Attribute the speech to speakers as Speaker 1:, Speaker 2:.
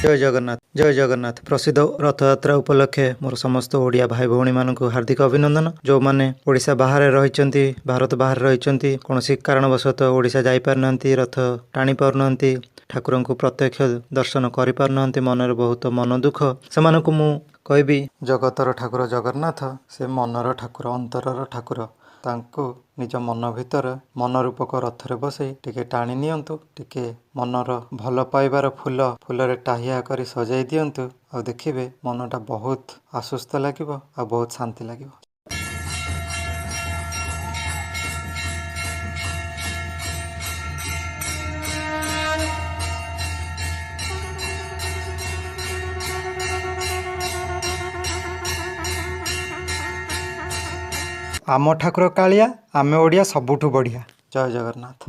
Speaker 1: ଜୟ ଜଗନ୍ନାଥ, ଜୟ ଜଗନ୍ନାଥ। ପ୍ରସିଦ୍ଧ ରଥଯାତ୍ରା ଉପଲକ୍ଷେ ମୋର ସମସ୍ତ ଓଡ଼ିଆ ଭାଇ ଭଉଣୀମାନଙ୍କୁ ହାର୍ଦ୍ଦିକ ଅଭିନନ୍ଦନ। ଯେଉଁମାନେ ଓଡ଼ିଶା ବାହାରେ ରହିଛନ୍ତି, ଭାରତ ବାହାରେ ରହିଛନ୍ତି, କୌଣସି କାରଣବଶତଃ ଓଡ଼ିଶା ଯାଇପାରୁନାହାନ୍ତି, ରଥ ଟାଣି ପାରୁନାହାନ୍ତି, ଠାକୁରଙ୍କୁ ପ୍ରତ୍ୟକ୍ଷ ଦର୍ଶନ କରିପାରୁନାହାନ୍ତି, ମନରେ ବହୁତ ମନ ଦୁଃଖ, ସେମାନଙ୍କୁ ମୁଁ କହିବି, ଜଗତର ଠାକୁର ଜଗନ୍ନାଥ ସେ ମନର ଠାକୁର, ଅନ୍ତରର ଠାକୁର। ତାଙ୍କୁ ନିଜ ମନ ଭିତରେ ମନ ରୂପକ ରଥରେ ବସେଇ ଟିକେ ଟାଣି ନିଅନ୍ତୁ, ଟିକେ ମନର ଭଲ ପାଇବାର ଫୁଲ ଫୁଲରେ ଟାହିଆ କରି ସଜାଇ ଦିଅନ୍ତୁ, ଆଉ ଦେଖିବେ ମନଟା ବହୁତ ଆଶ୍ୱସ୍ତ ଲାଗିବ ଆଉ ବହୁତ ଶାନ୍ତି ଲାଗିବ। ଆମ ଠାକୁର କାଳିଆ, ଆମେ ଓଡ଼ିଆ ସବୁଠୁ ବଢ଼ିଆ। ଜୟ ଜଗନ୍ନାଥ।